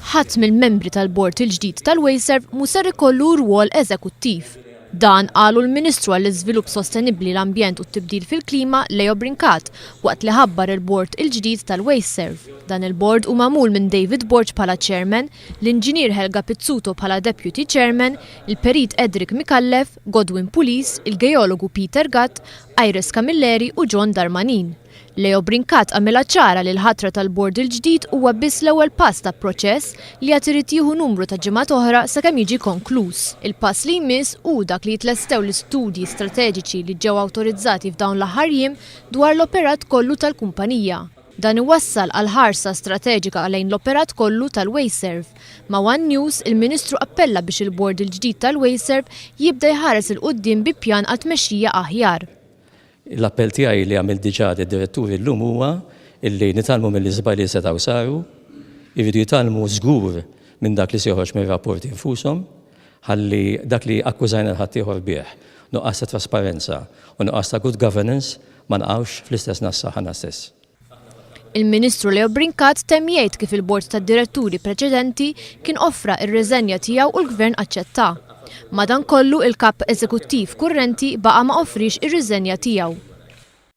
Ħadd mill-membri tal-bord il-ġdid tal-Wasteserv mhu ser ikollu rwol eżekuttiv. Dan qalu l-Ministru għall-Iżvilupp Sostenibbli, l-Ambjent u t-Tibdil fil-Klima, Leo Brincat, waqt li ħabbar il-bord il-ġdid tal-Wasteserv. Dan il-bord hu magħmul minn David Borg bħala Chairman, l-Inġinier Helga Pizzuto bħala Deputy Chairman, il-Perit Edric Micallef, Godwin Pulis, il-Geologu Peter Gatt, Iris Camilleri u John Darmanin. Leo Brincat għamilha ċara li l-ħatra tal-bord il-ġdid huwa biss l-ewwel pass ta' proċess li għad irid jieħu numru ta' ġimgħat oħra sakemm jiġi konkluż. Il-pass li jmiss hu dak li jitlestew l-istudji strateġiċi li ġew awtorizzati f'dawn l-aħħar jiem dwar l-operat kollu tal-kumpanija. Dan iwassal għal ħarsa strateġika lejn l-operat kollu tal-Wasteserv. Ma' one News, il-Ministru appella biex il-bord il-ġdid tal-Wasteserv jibda jħares 'il quddiem bi pjan għal tmexxija aħjar. L-appell tiegħi li għamilt diġà lid-diretturi llum huwa illi nitgħallmu mill-iżbalji li setgħu saru, iridu jitgħallmu żgur minn dak li se joħroġ mir-rapporti nfushom, ħalli dak li akkużajna 'l ħaddieħor bih, nuqqas ta' trasparenza u nuqqas ta' good governance, ma nqgħux fl-istess nassa aħna stess. Il-Ministru Leo Brincat temm jgħid kif il-Bord tad-Diretturi preċedenti kien offra r-riżenja tiegħu u l-Gvern aċċetta. Madankollu, il-Kap Eżekuttiv kurrenti baqa' ma offriex ir-riżenja tiegħu.